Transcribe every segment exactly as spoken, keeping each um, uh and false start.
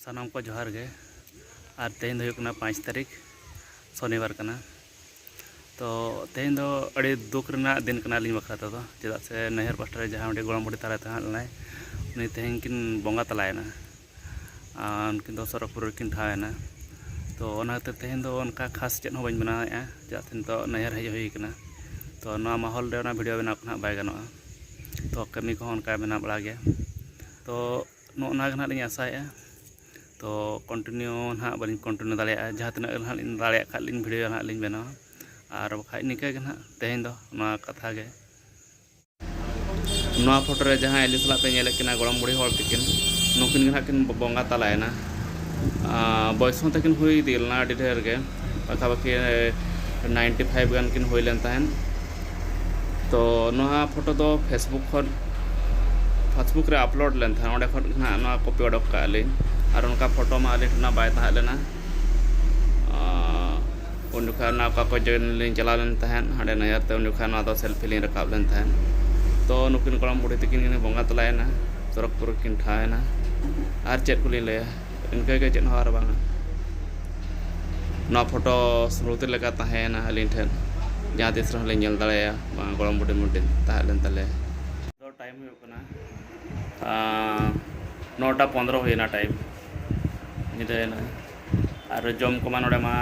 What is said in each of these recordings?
ᱥᱟᱱᱟᱢ ᱠᱚ ᱡᱚᱦᱟᱨ ᱜᱮ᱾ ᱟᱨ ᱛᱮᱦᱮᱧ ᱫᱚ ᱦᱩᱭᱩᱜ ᱠᱟᱱᱟ ᱯᱟᱸᱪ ᱛᱟᱹᱨᱤᱠᱷ, ᱥᱚᱱᱤᱵᱟᱨ ᱠᱟᱱᱟ᱾ ᱛᱚ ᱛᱮᱦᱮᱧ ᱫᱚ ᱟᱹᱰᱤ ᱫᱩᱠ ᱨᱮᱱᱟᱜ ᱫᱤᱱ ᱠᱟᱱᱟ ᱟᱹᱞᱤᱧ ᱵᱟᱠᱷᱨᱟ ᱛᱮᱫᱚ, ᱪᱮᱫᱟᱜ ᱥᱮ ᱱᱟᱹᱭᱦᱟᱹᱨ ᱯᱟᱥᱴᱟ ᱨᱮ ᱡᱟᱦᱟᱸ ᱚᱸᱰᱮ ᱜᱚᱲᱚᱢ ᱵᱩᱰᱷᱤ ᱛᱟᱞᱟᱭ ᱛᱟᱦᱮᱸ ᱞᱮᱱᱟᱭ, ᱩᱱᱤ ᱛᱮᱦᱮᱧ ᱠᱤᱱ ᱵᱚᱸᱜᱟ ᱛᱟᱞᱟᱭᱮᱱᱟ᱾ ᱟᱨ ᱩᱱᱠᱤᱱ ᱫᱚ ᱥᱚᱨᱚᱜᱽᱯᱩᱨ ᱨᱮᱠᱤᱱ ᱴᱷᱟᱶ ᱮᱱᱟ᱾ ᱛᱚ ᱚᱱᱟ ᱠᱷᱟᱹᱛᱤᱨ ᱛᱮᱦᱮᱧ ᱫᱚ ᱚᱱᱠᱟ ᱠᱷᱟᱥ ᱪᱮᱫ ᱦᱚᱸ ᱵᱟᱹᱧ ᱵᱮᱱᱟᱣᱮᱫᱼᱟ, ᱪᱮᱫᱟᱜ ᱥᱮ ᱱᱤᱛᱚᱜ ᱱᱟᱹᱭᱦᱟᱹᱨ ᱦᱮᱡ ᱦᱩᱭ ᱠᱟᱱᱟ᱾ ᱛᱚ ᱱᱚᱣᱟ ᱢᱟᱦᱚᱞ ᱨᱮ ᱚᱱᱟ ᱵᱷᱤᱰᱤᱭᱳ ᱵᱮᱱᱟᱣ ᱠᱚ ᱱᱟᱦᱟᱜ ᱵᱟᱭ ᱜᱟᱱᱚᱜᱼᱟ᱾ ᱛᱚ ᱠᱟᱹᱢᱤ ᱠᱚᱦᱚᱸ ᱚᱱᱠᱟ ᱢᱮᱱᱟᱜ ᱵᱟᱲᱟ ᱜᱮᱭᱟ᱾ ᱛᱚ ᱱᱚᱜᱼᱚ ᱱᱚᱣᱟ ᱜᱮ ᱱᱟᱦᱟᱜ ᱞᱤᱧ ᱟᱥᱟᱭᱮᱫᱼᱟ᱾ ᱛᱚ ᱠᱚᱱᱴᱤᱱᱤᱭᱩ ᱱᱟᱦᱟᱜ ᱵᱟᱹᱞᱤᱧ ᱠᱚᱱᱴᱤᱱᱤᱭᱩ ᱫᱟᱲᱮᱭᱟᱜᱼᱟ, ᱡᱟᱦᱟᱸ ᱛᱤᱱᱟᱹᱜ ᱱᱟᱦᱟᱜ ᱞᱤᱧ ᱫᱟᱲᱮᱭᱟᱜ ᱠᱷᱟᱱ ᱞᱤᱧ ᱵᱷᱤᱰᱤᱭᱳ ᱱᱟᱦᱟᱜ ᱞᱤᱧ ᱵᱮᱱᱟᱣᱟ᱾ ᱟᱨ ᱵᱟᱠᱷᱟᱡ ᱱᱤᱝᱠᱟᱹ ᱜᱮ ᱱᱟᱦᱟᱜ ᱛᱮᱦᱮᱧ ᱫᱚ ᱱᱚᱣᱟ ᱠᱟᱛᱷᱟ ᱜᱮ᱾ ᱱᱚᱣᱟ ᱯᱷᱳᱴᱳ ᱨᱮ ᱡᱟᱦᱟᱸᱭ ᱟᱹᱞᱤᱧ ᱥᱟᱞᱟᱜ ᱯᱮ ᱧᱮᱞᱮᱫ ᱠᱤᱱᱟ ᱜᱚᱲᱚᱢ ᱵᱩᱲᱦᱤ ᱦᱚᱲ ᱛᱟᱹᱠᱤᱱ, ᱱᱩᱠᱤᱱ ᱜᱮ ᱱᱟᱦᱟᱜ ᱠᱤᱱ ᱵᱚᱸᱜᱟ ᱛᱟᱞᱟᱭᱮᱱᱟ᱾ ᱟᱨ ᱵᱚᱭᱮᱥ ᱦᱚᱸ ᱛᱟᱹᱠᱤᱱ ᱦᱩᱭ ᱤᱫᱤ ᱞᱮᱱᱟ ᱟᱹᱰᱤ ᱰᱷᱮᱨ ᱜᱮ, ᱯᱟᱠᱷᱟᱯᱟᱠᱷᱤ ᱱᱟᱭᱤᱱᱴᱤ ᱯᱷᱟᱭᱤᱵᱷ ᱜᱟᱱ ᱠᱤᱱ ᱦᱩᱭ ᱞᱮᱱ ᱛᱟᱦᱮᱸᱫ᱾ ᱛᱚ ᱱᱚᱣᱟ ᱯᱷᱳᱴᱳ ᱫᱚ ᱯᱷᱮᱥᱵᱩᱠ ᱠᱷᱚᱱ, ᱯᱷᱮᱥᱵᱩᱠ ᱨᱮ ᱟᱯᱞᱳᱰ ᱞᱮᱱ ᱛᱟᱦᱮᱸᱫ, ᱚᱸᱰᱮ ᱠᱷᱚᱱ ᱜᱮ ᱱᱟᱦᱟᱜ ᱱᱚᱣᱟ ᱠᱚᱯᱤ ᱚᱰᱚᱠ ᱠᱟᱜᱼᱟ ᱞᱤᱧ᱾ ᱟᱨ ᱚᱱᱠᱟ ᱯᱷᱳᱴᱳ ᱢᱟ ᱟᱹᱞᱤᱧ ᱴᱷᱮᱱ ᱢᱟ ᱵᱟᱭ ᱛᱟᱦᱮᱸ ᱞᱮᱱᱟ᱾ ᱟᱨ ᱩᱱ ᱡᱚᱠᱷᱟᱱ ᱚᱱᱟ ᱚᱠᱟ ᱠᱚ ᱡᱚᱭᱮᱱ ᱞᱤᱧ ᱪᱟᱞᱟᱣ ᱞᱮᱱ ᱛᱟᱦᱮᱸᱫ ᱦᱟᱸᱰᱮ ᱱᱟᱹᱭᱦᱟᱹᱨ ᱛᱮ, ᱩᱱ ᱡᱚᱠᱷᱟᱱ ᱱᱚᱣᱟ ᱫᱚ ᱥᱮᱞᱯᱷᱤ ᱞᱤᱧ ᱨᱟᱠᱟᱵ ᱞᱮᱱ ᱛᱟᱦᱮᱸᱫ᱾ ᱛᱚ ᱱᱩᱠᱤᱱ ᱜᱚᱲᱚᱢ ᱵᱩᱰᱷᱤ ᱛᱟᱹᱠᱤᱱ ᱠᱤᱱ ᱵᱚᱸᱜᱟ ᱛᱟᱞᱟᱭᱮᱱᱟ, ᱥᱚᱨᱚᱜᱽᱯᱩᱨ ᱨᱮᱠᱤᱱ ᱴᱷᱟᱶ ᱮᱱᱟ᱾ ᱟᱨ ᱪᱮᱫ ᱠᱚᱞᱤᱧ ᱞᱟᱹᱭᱟ, ᱤᱱᱠᱟᱹ ᱜᱮ, ᱪᱮᱫ ᱦᱚᱸ ᱟᱨ ᱵᱟᱝᱟ᱾ ᱱᱚᱣᱟ ᱯᱷᱳᱴᱳ ᱥᱢᱨᱩᱛᱤ ᱞᱮᱠᱟ ᱛᱟᱦᱮᱸᱭᱮᱱᱟ ᱟᱹᱞᱤᱧ ᱴᱷᱮᱱ, ᱡᱟᱦᱟᱸ ᱛᱤᱥ ᱨᱮᱦᱚᱸ ᱞᱤᱧ ᱧᱮᱞ ᱫᱟᱲᱮᱭᱟᱜᱼᱟ ᱵᱟᱝ ᱜᱚᱲᱚᱢ ᱵᱩᱰᱷᱤ ᱢᱩᱰᱷᱤ ᱛᱟᱦᱮᱸ ᱞᱮᱱ ᱛᱟᱞᱮᱭᱟ᱾ ᱫᱚ ᱴᱟᱭᱤᱢ ᱦᱩᱭᱩᱜ ᱠᱟᱱᱟ, ᱟᱸ, ᱱᱚᱴᱟ ᱯᱚᱱᱫᱽᱨᱚ ᱦᱩᱭᱮᱱᱟ ᱴᱟᱭᱤᱢ᱾ ᱧᱤᱫᱟᱹᱭᱮᱱᱟ᱾ ᱟᱨ ᱡᱚᱢ ᱠᱚᱢᱟ ᱱᱚᱰᱮ ᱢᱟ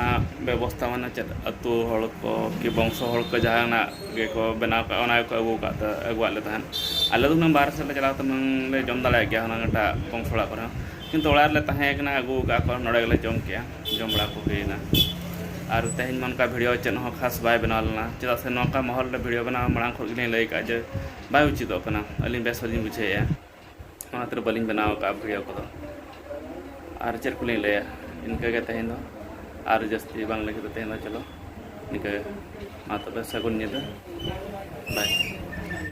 ᱵᱮᱵᱚᱥᱛᱷᱟ ᱢᱟᱱᱮ ᱪᱮᱫ, ᱟᱹᱛᱩ ᱦᱚᱲ ᱠᱚ ᱠᱤ ᱵᱚᱝᱥᱚ ᱦᱚᱲ ᱠᱚ ᱡᱟᱦᱟᱱᱟᱜ ᱜᱮᱠᱚ ᱵᱮᱱᱟᱣ ᱠᱟᱜᱼᱟ, ᱚᱱᱟ ᱜᱮᱠᱚ ᱟᱹᱜᱩ ᱟᱠᱟᱫ ᱛᱟ-, ᱟᱹᱜᱩᱣᱟᱫ ᱞᱮ ᱛᱟᱦᱮᱸᱫ᱾ ᱟᱞᱮ ᱫᱚ ᱦᱩᱱᱟᱹᱝ ᱵᱟᱦᱨᱮ ᱥᱮᱫ ᱞᱮ ᱪᱟᱞᱟᱣ ᱛᱮ ᱦᱩᱱᱟᱹᱝ ᱞᱮ ᱡᱚᱢ ᱫᱟᱲᱮᱭᱟᱜ ᱜᱮᱭᱟ ᱦᱩᱱᱟᱹᱝ ᱮᱴᱟᱜ ᱵᱚᱝᱥᱚ ᱚᱲᱟᱜ ᱠᱚᱨᱮ ᱦᱚᱸ, ᱠᱤᱱᱛᱩ ᱚᱲᱟᱜ ᱨᱮᱞᱮ ᱛᱟᱦᱮᱸ ᱠᱟᱱᱟ, ᱟᱹᱜᱩ ᱟᱠᱟᱫ ᱠᱚ, ᱱᱚᱰᱮ ᱜᱮᱞᱮ ᱡᱚᱢ ᱠᱮᱜᱼᱟ, ᱡᱚᱢ ᱵᱟᱲᱟ ᱠᱚ ᱦᱩᱭᱮᱱᱟ᱾ ᱟᱨ ᱛᱮᱦᱮᱧ ᱢᱟ ᱚᱱᱠᱟ ᱵᱷᱤᱰᱤᱭᱳ ᱪᱮᱫ ᱦᱚᱸ ᱠᱷᱟᱥ ᱵᱟᱭ ᱵᱮᱱᱟᱣ ᱞᱮᱱᱟ, ᱪᱮᱫᱟᱜ ᱥᱮ ᱱᱚᱝᱠᱟ ᱢᱟᱦᱚᱞ ᱨᱮ ᱵᱷᱤᱰᱤᱭᱳ ᱵᱮᱱᱟᱣ ᱢᱟᱲᱟᱝ ᱠᱷᱚᱱ ᱜᱮᱞᱤᱧ ᱞᱟᱹᱭ ᱠᱟᱜᱼᱟ ᱡᱮ ᱵᱟᱭ ᱩᱪᱤᱛᱚᱜ ᱠᱟᱱᱟ, ᱟᱹᱞᱤᱧ ᱵᱮᱥ ᱵᱟᱹᱞᱤᱧ ᱵᱩᱡᱷᱟᱹᱣᱮᱫᱼᱟ᱾ ᱚᱱᱟ ᱠᱷᱟᱹᱛᱤᱨ ᱵᱟᱹᱞᱤᱧ ᱵᱮᱱᱟᱣ ᱟᱠᱟᱫᱼᱟ ᱵᱷᱤᱰᱤᱭᱳ ᱠᱚᱫᱚ᱾ ᱟᱨ ᱪᱮᱫ ᱠᱚᱞᱤᱧ ᱞᱟᱹᱭᱟ, ᱤᱱᱠᱟᱹ ᱜᱮ ᱛᱮᱦᱮᱧ ᱫᱚ, ᱟᱨ ᱡᱟᱹᱥᱛᱤ ᱵᱟᱝ ᱞᱟᱹᱭ ᱠᱟᱛᱮ ᱛᱮᱦᱮᱧ ᱫᱚ ᱪᱚᱞᱚ ᱱᱤᱝᱠᱟᱹ ᱜᱮ᱾ ᱢᱟ ᱛᱚᱵᱮ ᱥᱟᱹᱜᱩᱱ ᱧᱤᱫᱟᱹ, ᱵᱟᱭ᱾